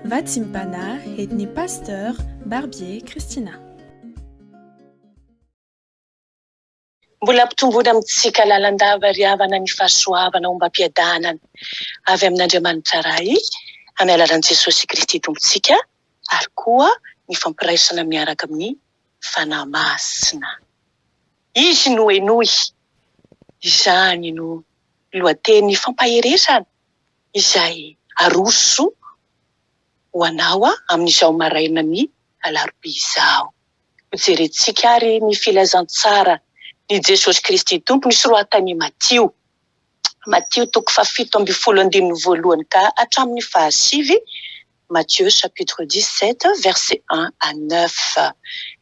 Vatsim-panahy entin'ny Pasteur Barbier Christina. Mbola ampitomboina amintsika lalandava ry havana ny fahasoavana ombam-piadanana avy amin'Andriamanitra Ray amin'ny alalan'i Jesosy Kristy Tompontsika ary koa ny fampiraisana miaraka amin'ny Fanahy Masina. Izy no henoy. Izany no lohateny fampaherezana izay aroso ho anao amin'izao marainan'ny alarobia izao. Hojerentsika àry ny filazantsara ny Jesosy Kristy Tompo nosoratan'i Matio. Matio toko fahafito ambinifolo andininy voalohany ka hatramin'ny fahasivy, Matthieu chapitre 17 verset 1 à 9.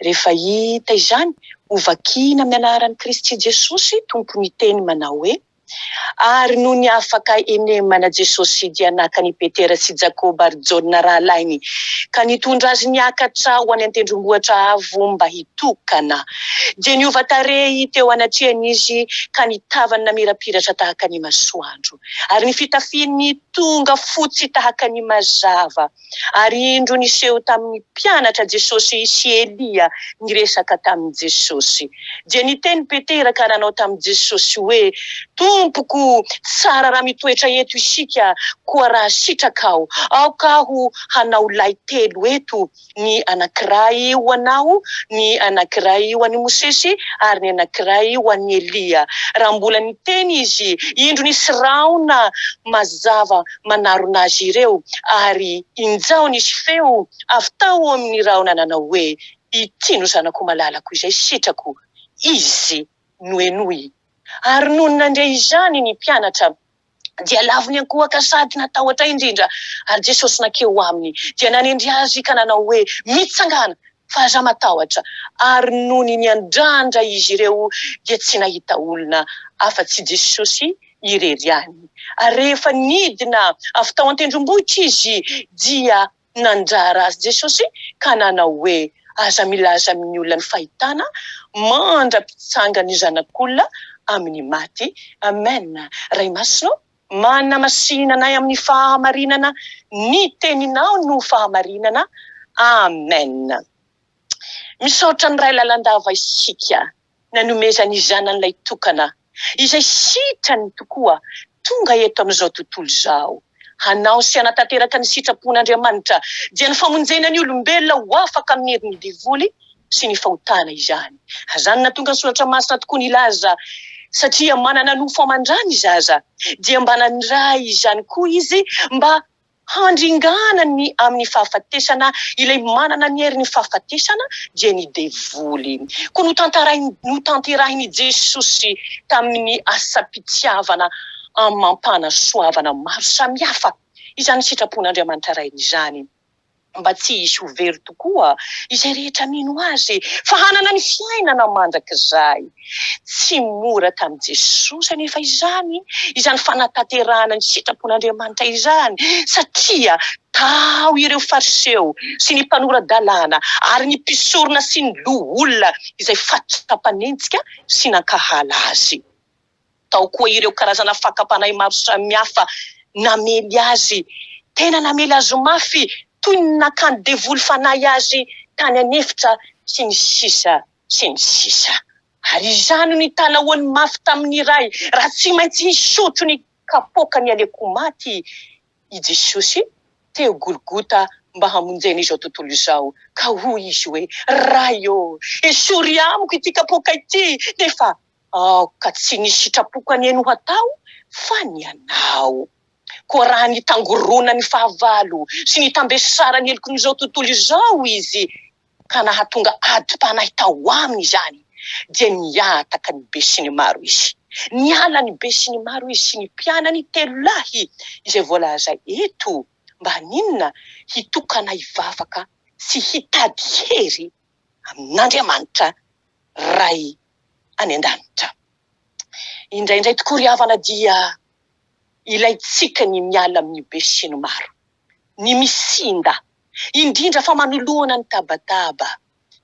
Rehefa hita izany, hovakina amin'ny anaran'i Kristy Jesosy Tompo ny teny manao hoe, Ary nony afaka henemana Jesosy dia naka an'i Petera sy Jakoba ary Jaona rahalahiny, ka nitondra azy niakatra ho any an-tendrombohitra avo mba hitokana. Dia niova tarehy teo anatrehany izy, ka ny tavany namirapiratra tahaka ny masoandro, ary ny fitafiany tonga fotsy tahaka ny mazava. Ary indro niseho tamin'ny mpianatra Jesosy sy Elia niresaka tamin'i Jesosy. Dia niteny Petera ka nanao tamin'i Jesosy hoe, Tompoko, tsara raha mitoetra eto isika, koa raha sitrakao, aoka aho hanao lay telo eto, ny anankiray ho anao, ny anankiray ho an'i Mosesy, ary ny anankiray ho an'i Elia. Raha mbola niteny izy, indro nisy rahona mazava manarona azy ireo, ary injao nisy feo avy tao amin'ny rahona nanao hoe, Ity no Zanako malalako izay sitrako, Izy no henoy. Ary nony nandre izany ny mpianatra, dia lavo niankohoka sady natahotra indrindra. Ary Jesosy nankeo aminy, dia nanendry azy ka nanao hoe, Mitsangàna, fa aza matahotra. Ary nony niandrandra izy ireo, dia tsy nahita olona afa-tsy Jesosy irery ihany. Ary rehefa nidina avy tao an-tendrombohitra izy, dia nandrara azy Jesosy ka nanao hoe, Aza milaza amin'ny olona ny fahitana mandra-pitsangan'ny Zanak'olona amin'ny maty. Amen. Ray Masina ô, manamasina anay amin'ny fahamarinana, ny Teninao no fahamarinana. Amen. Misaotra ny Ray lalandava isika nanomezany ny Zanany Lahitokana, izay sitrany tokoa, tonga eto amin'izao tontolo izao, hanao sy hanatanteraka ny sitrapon'Andriamanitra, dia ny famonjena ny olombelona ho afaka amin'ny herin'ny devoly sy ny fahotana izany. Ary izany nahatonga ny Soratra Masina tokoa nilaza, Satria manana nofo aman-drà ny zaza, dia mba nandray izany koa izy mba Handringana ny amin'ny fahafatesana ilay manana ny herin'ny fahafatesana dia ny devoly. Koa notantarain notanterahin'i Jesosy tamin'ny asam-pitiavana amam-panasoavana maro samihafa izany sitrapon'Andriamanitra Rainy izany, mba tsy hisy ho very tokoa izay rehetra mino Azy, fa hanana ny fiainana mandrakizay. Tsy mora tamin'i Jesosy anefa izany, izany fanatanterahana ny sitrapon'Andriamanitra izany, satria tao ireo Fariseo sy ny mpanora-dalàna ary ny mpisorona sy ny loholona izay fatra-panenjika sy nankahala azy. Tao koa ireo karazana fakam-panahy maro samihafa namely azy. Tena namely azy mafy toy ny nakan'ny devoly fanahy azy tany an'efitra sy ny sisa sy ny sisa. Ary izany no nitalahoany mafy tamin'ny Ray, raha tsy maintsy hisotro ny kapoaka ny aleoko maty i Jesosy teo Golgota mba hamonjena izao tontolo izao, ka hoy Izy hoe, Ray ô, esory amiko ity kapoaka ity, nefa aoka tsy ny sitrapoko anie no hatao fa ny Anao. Koa raha nitangorona ny fahavalo sy nitambesaran'ny helokin'izao tontolo izao Izy, ka nahatonga adim-panahy tao aminy izany, dia nihataka ny besinimaro izy. Niala ny besinimaro izy sy ny mpianany telo lahy izay voalaza eto, mba haninona? Hitokana hivavaka sy hitady hery amin'Andriamanitra Ray any an-danitra. Indraindray tokoa ry havana dia ilaintsika ny miala amin'ny besinimaro, ny misinda, indrindra fa manoloana ny tabataba,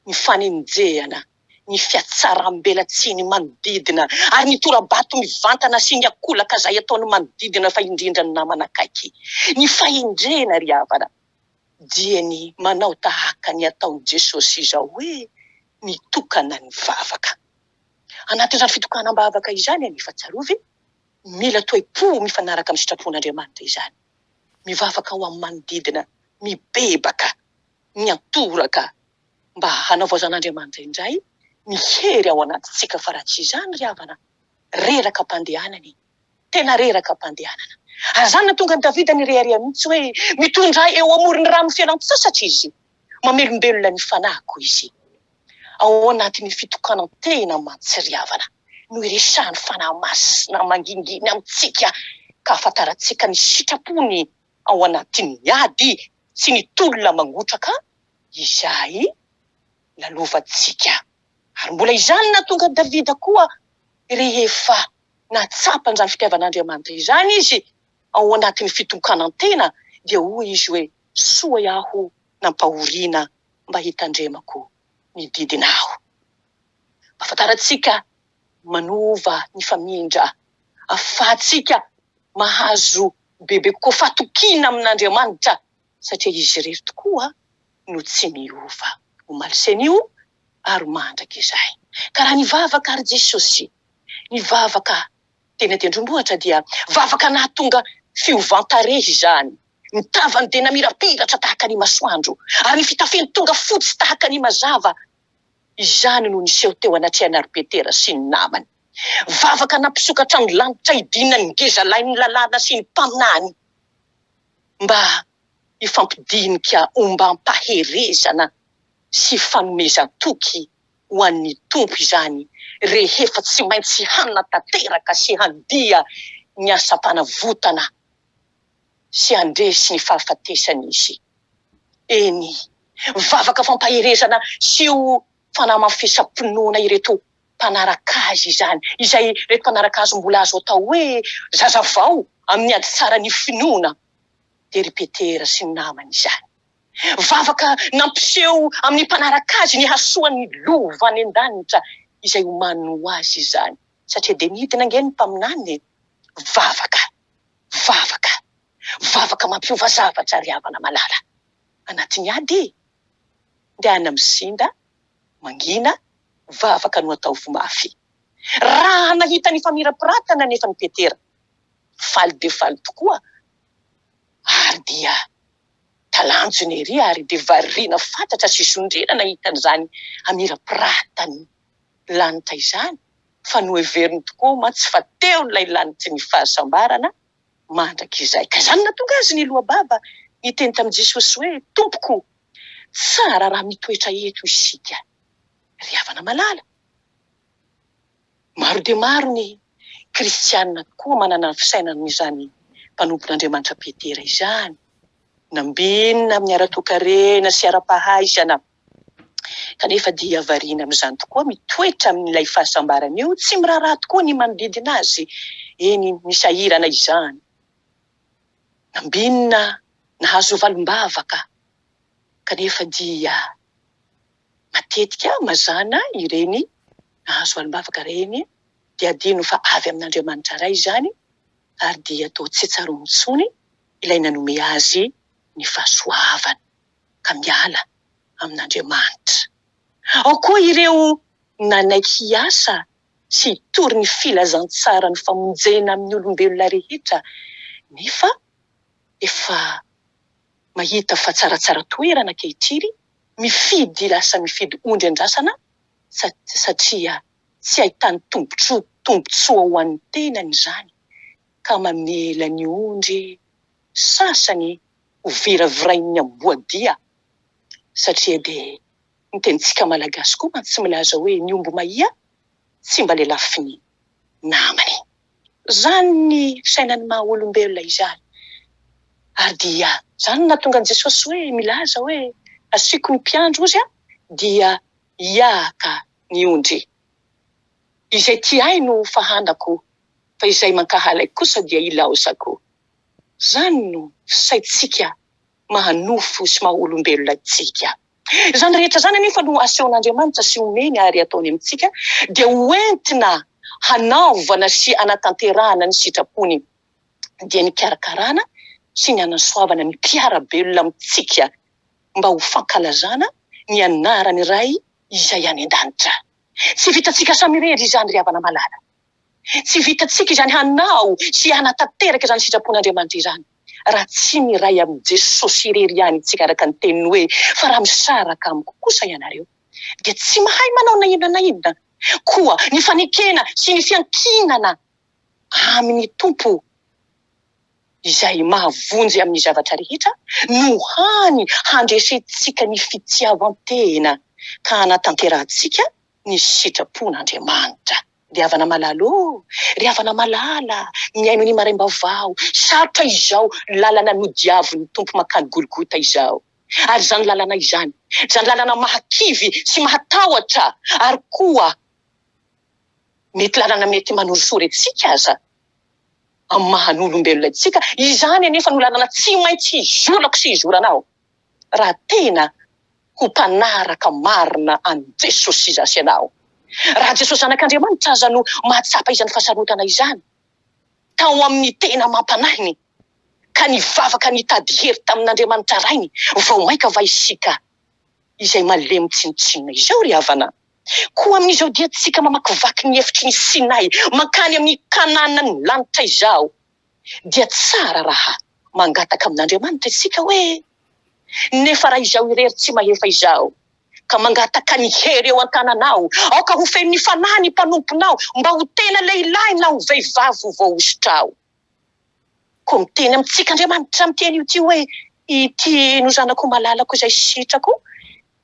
ny fanenjehana, ny fiatsarambelatsihy ny manodidina ary ny tora-bato mivantana sy ny akolaka izay ataon'ny manodidina fa indrindra ny namana akaiky. Ny fahendrena ry havana. Dia ny manao tahaka ny ataon'i Jesosy izao hoe mitokana ny vavaka. Anatin'izany fitokanam-bavaka izany anefa tsarovy, mila toe-po mifanaraka amin'ny sitrapon'Andriamanitra izany. Mivavaka ho amin'ny manodidina, mibebaka, miantoraka mba hanavaozan'Andriamanitra indray ny hery ao anatintsika fa raha tsy izany ry havana, reraka am-pandehanana e! Tena reraka am-pandehanana. Ary izany nahatonga an'i Davida nirehareha mihitsy hoe, Mitondra ahy eo amoron'ny rano fialan-tsasatra izy, mamelombelona ny fanahiko izy. Ao anatin'ny fitokanan-tena mantsy ry havana no iresahan'ny Fanahy Masina mangingina amintsika ka ahafantarantsika ny sitrapony ao anatin'ny ady sy ny tolona mangotraka izay lalovantsika. Ary mbola izany nahatonga an'i Davida koa rehefa nahatsapa an'izany fitiavan'Andriamanitra izany izy ao anatin'ny fitokanan-tena dia hoy izy hoe, Soa aho nampahoriana mba hitandremako ny didinao. Mba ahafantarantsika manova ny famindra, ahafahantsika mahazo bebe kokoa fahatokiana amin'Andriamanitra satria Izy irery tokoa no tsy miova, omaly sy anio ary mandrakizay. Ka raha nivavaka àry Jesosy, nivavaka teny an-tendrombohitra dia vavaka nahatonga fiovan-tarehy izany. Ny tavany dia namirapiratra tahaka ny masoandro, ary ny fitafiany tonga fotsy tahaka ny mazava. Izany no niseho teo anatrehan'i Petera sy ny namany. Vavaka nampisokatra ny lanitra hidinan'ny ngezalahin'ny lalàna sy ny mpaminany mba hifampidinika ombam-paherezana sy fanomezan-toky ho an'ny Tompo izany rehefa tsy maintsy hanatanteraka sy handia ny asam-panavotana sy handresy ny fahafatesana izy. Eny, vavaka fampaherezana sy ho fanamafisam-pinoana ireto mpanaraka azy izany, izay ireto mpanaraka azy mbola azo atao hoe zazavao amin'ny ady tsara ny finoana, dia ry Petera sy ny namany izany. Vavaka nampiseho amin'ny mpanaraka azy ny hasoan'ny lova any an-danitra izay omaniny ho azy izany, satria dia nidina ange ny mpaminany e! Vavaka, vavaka, vavaka mampiova zavatra ry havana malala. Anatin'ny ady e! Ndehana misinda, mangina, vavaka no ataovy mafy. Raha nahita ny famirapiratana anefa ny Petera, faly dia faly tokoa ary dia talanjona ery ary dia variana fatratra sy sondriana nahita an'izany hamirapiratan'ny lanitra izany fa noheveriny tokoa mantsy fa teo ilay lanitry ny fahasambarana mandrakizay. Ka izany nahatonga azy niloa-bava niteny tamin'i Jesosy hoe, Tompoko, tsara raha mitoetra eto isika. Ry havana malala, maro dia maro ny kristiana tokoa manana ny fisainan'izany mpanompon'Andriamanitra Petera izany, nambinina amin'ny ara-toekarena sy ara-pahaizana, kanefa dia variana amin'izany tokoa, mitoetra amin'ilay fahasambarana io, tsy miraharaha tokoa ny manodidina azy, eny, misahirana izany. Nambinina, nahazo valim-bavaka, kanefa dia matetika, mazàna ireny nahazo valim-bavaka ireny dia adino fa avy amin'Andriamanitra Ray izany ary dia toa tsy tsaroany intsony ilay nanome azy ny fahasoavana ka miala amin'Andriamanitra. Ao koa ireo nanaiky hiasa sy hitory ny filazantsaran'ny famonjena amin'ny olombelona rehetra nefa efa mahita fa tsaratsara toerana ankehitriny, mifidy lasa mifidy ondry andrasana satria tsy ahitany tombontsoa tombontsoa ho an'ny tenany izany ka mamela ny ondry sasany ho viravirain'ny amboadia satria dia ny tenintsika malagasy koa mantsy milaza hoe ny omby mahia tsy mba lelafin'ny namany. Izany ny fisainan'ny maha olombelona izany. Ary dia izany no nahatonga an'i Jesosy hoe milaza hoe asiako ny mpiandry ozy dia hiahaka ny ondry. Izay tia ahy no fahanako fa izay mankahala ahy kosa dia ilaozako. Izany no fisaintsika maha nofo sy maha olombelona antsika. Izany rehetra izany anefa no asehon'Andriamanitra sy omeny ary ataony amintsika dia ho entina hanaovana sy hanatanterahana ny sitrapony dia ny hikarakarana sy ny hanasoavana ny mpiara-belona amintsika. mba ho fankalazana ny anaran'ny Ray izay any an-danitra. Tsy vitantsika samy irery izany ry havana malala. Tsy vitantsika izany hanao sy hanatanteraka izany sitrapon'Andriamanitra izany raha tsy miray amin'i Jesosy irery ihany isika araka ny teniny hoe fa raha misaraka amiko kosa ianareo dia tsy mahay manao na inona na inona. Koa ny fanekena sy ny fiankinana amin'ny Tompo izay mahavonjy amin'ny zavatra rehetra no hany handresentsika ny fitiavan-tena ka hanatanterahantsika ny sitrapon'Andriamanitra. Ry havana malala ô! Ry havana malala, mihaino ny maraim-baovao, sarotra izao lalana nodiavin'ny Tompo mankany Golgota izao. Ary izany lalana izany, izany lalana mahakivy sy mahatahotra ary koa mety lalana mety manorisory antsika aza amin'ny maha olombelona antsika, izany anefa no lalana tsy maintsy hizorako sy hizoranao raha tena ho mpanaraka marina an'i Jesosy izaho sy ianao. Raha Jesosy Zanak'Andriamanitra aza no mahatsapa izany fahasarotana izany tao amin'ny tena amam-panahiny ka nivavaka nitady hery tamin'Andriamanitra Rainy, vao mainka va isika izay malemy tsinontsinona izao ry havana? Koa amin'izao diantsika mamakivaky ny efitry ny Sinay mankany amin'ny Kananan'ny lanitra izao, dia tsara raha mangataka amin'Andriamanitra isika hoe, Nefa raha izaho irery tsy mahefa izao, ka mangataka ny hery eo an-tananao, aoka ho feno ny Fanahy ny mpanomponao, mba ho tena lehilahy na ho vehivavy ho voahosotrao. Koa miteny amintsika Andriamanitra miteny io ity hoe, Ity no zanako malalako izay sitrako,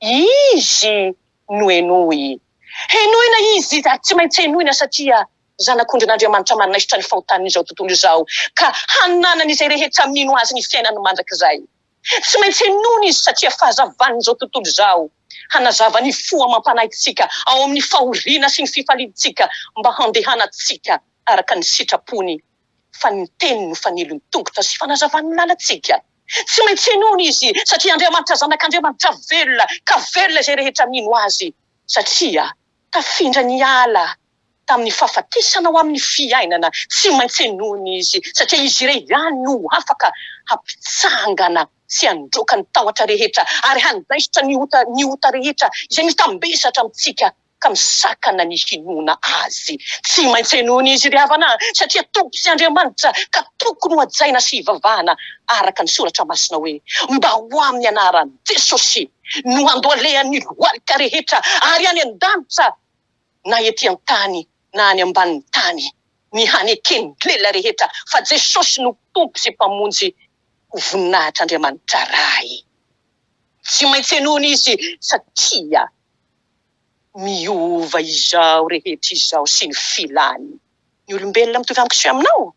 Izy no henoy. Henoina Izy ary tsy maintsy henoina satria Zanak'ondrin'Andriamanitra manaisotra ny fahotan'izao tontolo izao ka hananan'izay rehetra mino Azy ny fiainany mandrakizay. Tsy maintsy henoina Izy satria fahazavan'izao tontolo izao, hanazava ny fo amam-panahintsika ao amin'ny fahoriana sy ny fifaliantsika mba handehanantsika araka ny sitrapony fa ny teny no fanilon'ny tongotra sy fanazavan'ny lalantsika. Tsy maintsy henoina Izy satria Andriamanitra Zanak'Andriamanitra velona ka velona izay rehetra mino Azy satria tafindra niala tamin'ny fahafatesana ho amin'ny fiainana. Tsy maintsy henoina Izy satria Izy irery ihany no afaka hampitsangana sy handroaka ny tahotra rehetra ary hanaisotra ny ota ny ota rehetra izay mitambesatra amintsika ka misakana ny hinoana Azy. Tsy maintsy henoina Izy ry havana satria Tompo sy Andriamanitra ka tokony ho hajaina sy hivavahana araka ny Soratra Masina hoe, Mba ho amin'ny anaran'i Jesosy no handoalehan'ny lohalika rehetra ary any an-danitra na ety an-tany na any ambanin'ny tany ny haneken'ny lela rehetra fa Jesosy no Tompo sy Mpamonjy ho voninahitr'Andriamanitra Ray. Tsy maintsy henoina Izy satria miova izao rehetra izao sy ny filany. Ny olombelona mitovy amiko sy aminao?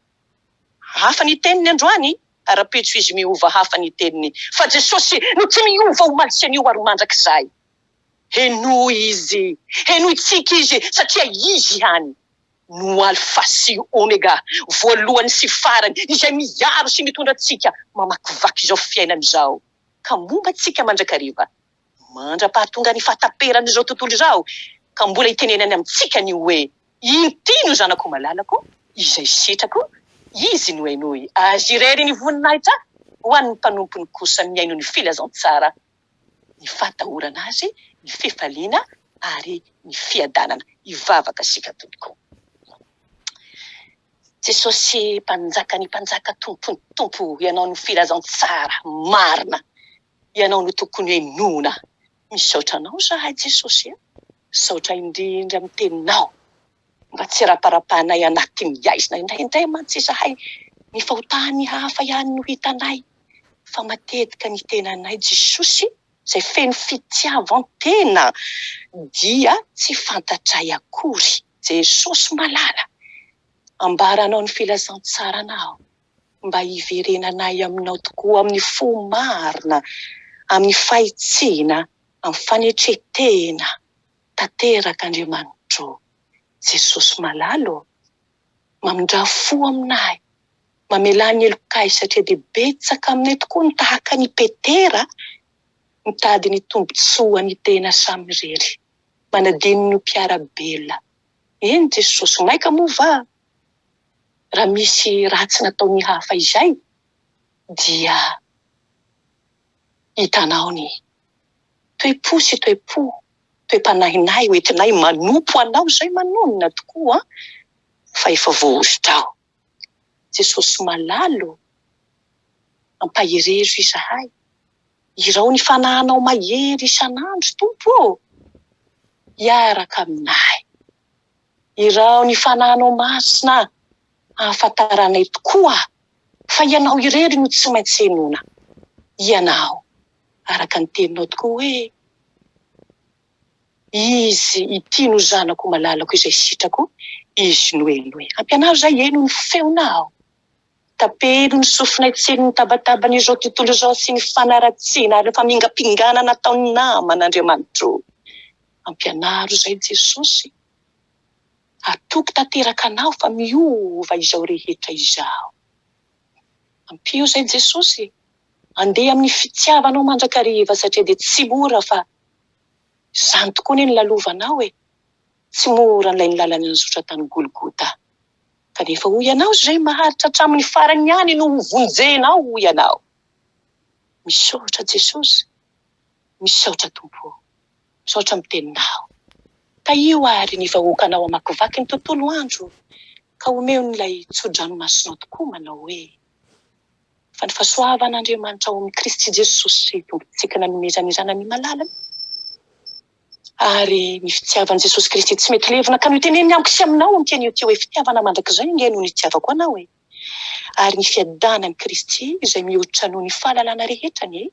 Hafa ny teniny androany, rahampitso izy miova hafa ny teniny. Fa Jesosy no tsy miova omaly sy anio ary mandrakizay. Henoy Izy, henointsika Izy satria Izy ihany no Alfa sy Omega, voalohany sy farany, izay miaro sy mitondra antsika mamakivaky izao fiainana izao ka momba antsika mandrakariva. Mandra-pahatonga ny fahataperan'izao tontolo izao, ka mbola itenenany amintsika ny hoe, Inty no Zanako malalako, izay sitrako, Izy no henoy. Azy irery ny voninahitra, ho an'ny mpanompony kosa mihaino ny filazantsara, ny fahatahorana Azy, ny fifaliana ary ny fiadanana. Hivavaka isika tompoko. Jesosy Mpanjakan'ny mpanjaka, Tompon'ny tompo, Ianao no filazantsara marina. Ianao no tokony henoina. Misaotra anao zahay Jesosy a! Misaotra indrindra amin'ny teninao. Mba tsy raparapahanay anatin'ny haizina indraindray mantsy izahay. Ny fahotan'ny hafa ihany no hitanay fa matetika ny tenanay Jesosy izay feno fitiavan-tena dia tsy fantatray akory. Jesosy malala, ambaranao ny filazantsaranao. mba hiverenanay aminao tokoa amin'ny fo marina, amin'ny fahitsiana, amin'ny fanetren-tena tanteraka Andriamanitro ô. Jesosy malala ô, mamindrà fo aminay, mamelà ny helokay satria dia betsaka aminay tokoa ny tahaka an'i Petera mitady ny tombontsoan'ny tena samirery, manadino ny mpiara-belona. Eny Jesosy, maika moa va raha misy ratsy nataon'ny hafa izay dia Hitanao ny toe-po sy toe-po, toe-panahinay hoentinay manompo Anao izay manonona tokoa fa efa voahosotrao. Jesosy malala ô, ampaherezo izahay, irao ny fanahinao mahery isan'andro Tompo ô, hiaraka aminay. Irao ny fanahinao masina ahafantaranay tokoa fa Ianao irery no tsy maintsy henoina. Ianao, araka ny teninao tokoa hoe, Izy ity no Zanako malalako izay sitrako, Izy no henoy. Ampianaro izahay heno ny feonao. Tapeno ny sofinay tsy heno ny tabataban'izao tontolo izao sy ny fanaratsiana ary ny famingampinganana ataon'ny namana Andriamanitro. Ampianaro izahay Jesosy. Hatoky tanteraka Anao fa miova izao rehetra izao. Ampio izay Jesosy andeha amin'ny fitiavanao mandrakariva satria dia tsy mora fa izany tokoa anie ny lalovanao e! Tsy mora an'ilay nilalana nizotra tany Golgota. Kanefa hoy Ianao izay maharitra hatramin'ny farany ihany no ho vonjenao hoy Ianao. Misaotra Jesosy, misaotra Tompo ô. Misaotra amin'ny teninao. Tahio àry ny vahoakanao hamakivaky ny tontolo andro ka omeo an'ilay tso-dranomasinao tokoa manao hoe, Fa ny fahasoavan'Andriamanitra ao amin'i Kristy Jesosy Tompontsika nanomezany ny Zanany malalany, ary ny fitiavan'i Jesosy Kristy tsy mety levona ka noteneniny amiko sy aminao amin'ity anio ity hoe, Fitiavana mandrakizay ange no nitiavako anao e! Ary ny fiadanan'i Kristy izay mihoatra noho ny fahalalana rehetra anie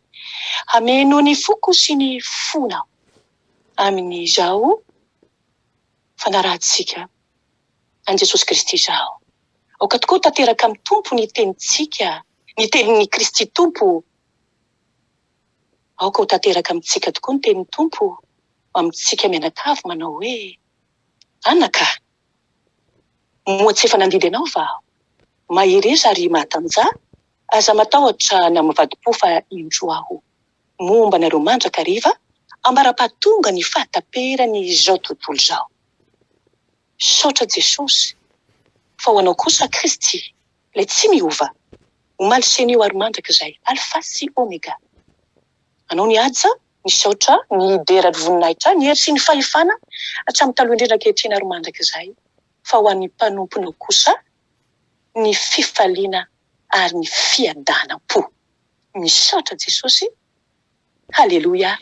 hameno ny foko sy ny fonao amin'izao fanarahantsika an'i Jesosy Kristy izao. Aoka tokoa ho tanteraka amin'ny Tompo ny tenintsika, ny tenin'i Kristy Tompo. Aoka ho tanteraka amintsika tokoa ny tenin'ny Tompo amintsika mianakavy manao hoe, Anaka, Moa tsy efa nandidy anao va aho? Mahereza ary mahatanjaha, aza matahotra na mivadi-po fa indro aho momba anareo mandrakariva ambara-pahatonga ny fahataperan'izao tontolo izao. Misaotra Jesosy fa ho anao kosa Kristy ilay tsy miova, omaly sy anio ary mandrakizay, Alpha sy Omega. Anao ny haja, ny saotra, ny dera, ny voninahitra, ny hery sy ny fahefana hatramin'ny taloha indrindra ankehitriny ary mandrakizay, fa ho an'ny mpanomponao kosa ny fifaliana ary ny fiadanam-po. Misaotra Jesosy. Haleloia.